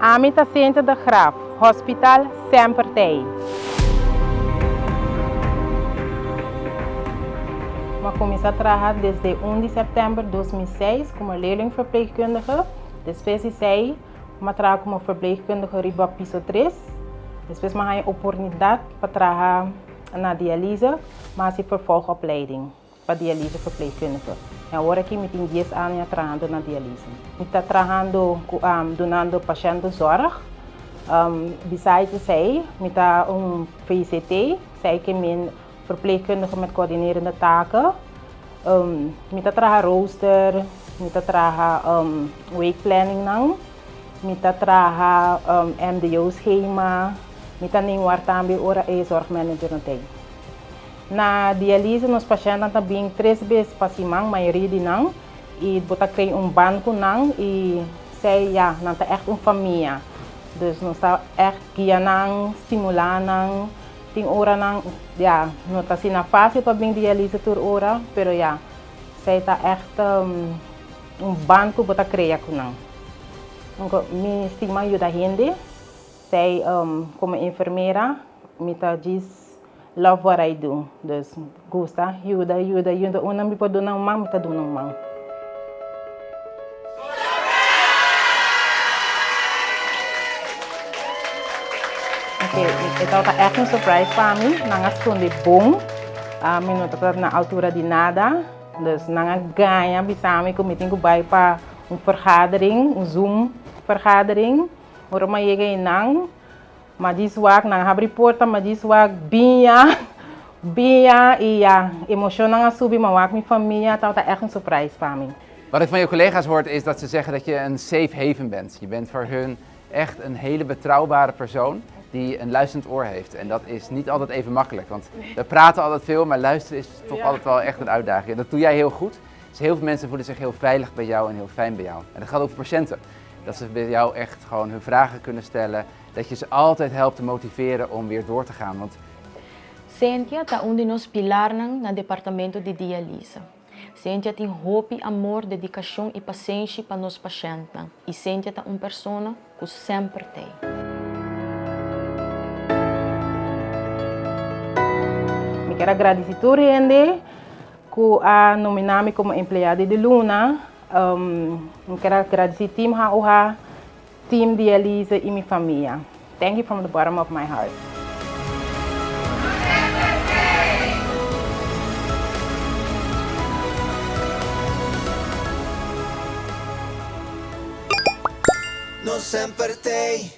Ami ta Cynthia de Graaf, Hospital semper t'ei. Mi a kuminsá traha desde un di sèptèmber 2006 komo leerlingverpleegkundige. Despues di esei mi a traha komo verpleegkundige riba piso tres. Despues mi a haña oportunidat pa traha na dialyse, mi a hasi vervolgopleiding. pa dialyse verpleegkundige. En awor aki mi tin dies aña trahando na dialyse. Mi ta trahando ku dunando pashènte zorg. Besides esei mi ta un VCT, esei ke men verpleegkundige met coördinerende taken. Mi ta traha rooster, mi ta traha weekplanningnan, mi ta traha MDO schema, mi ta nin war tambe ora e zorgmanager no t'ei. Na dialyse nos pashèntnan ta bin tres bes pa siman, mayoria di nan, i bo ta krei un band ku nan i esei ya, nan ta ègt un famia. Dus nos ta ègt guia nan, stimulá nan, tin oranan ya no ta asina fásil pa bin dialyse tur ora, pero ya, esei ta ègt un band ku bo ta krea ku nan. Mi stima yuda hende. Esei komo enfermera mi ta djis love what I do, dus gusta yuda yuda yuda unda mi por duna un man mi ta duna un man. Oke, e tabata ègt un surprise pa mi, nan a skonde bon, mi no tabata na altura di nada, dus nan a gaña bisa mi ku mi tin ku bai pa un vergadering, un zoom vergadering. Ora mi a yega einan, mi a djis wak, nan a habri porta, mi a djis wak biña, biña i ya, emoshonnan a subi, mi a wak mi famia, tabata ègt un surprise pa mi. Wat ik van je collega's hoor is dat ze zeggen dat je een safe haven bent. Je bent voor hun echt een hele betrouwbare persoon die een luisterend oor heeft. En dat is niet altijd even makkelijk, want we praten altijd veel, maar luisteren is toch altijd wel echt een uitdaging. En dat doe jij heel goed. Dus heel veel mensen voelen zich heel veilig bij jou en heel fijn bij jou. En dat geldt ook voor patiënten. Dat ze bij jou echt gewoon hun vragen kunnen stellen. Dat je ze altijd helpt te motiveren om weer door te gaan. Want Cynthia ta un di nos pilarnan na departamento di dialyse. Cynthia tin hopi amor, dedicacion y pasenshi pa nos pashentnan y Cynthia ta un persona cu semper t'ey. Mi kier a gradici tur hende cu a nomina mi como empleado di luna. Mi kier a gradici Team HOH, Team Dialyse y mi famia. Thank you from the bottom of my heart. No semper t'ey.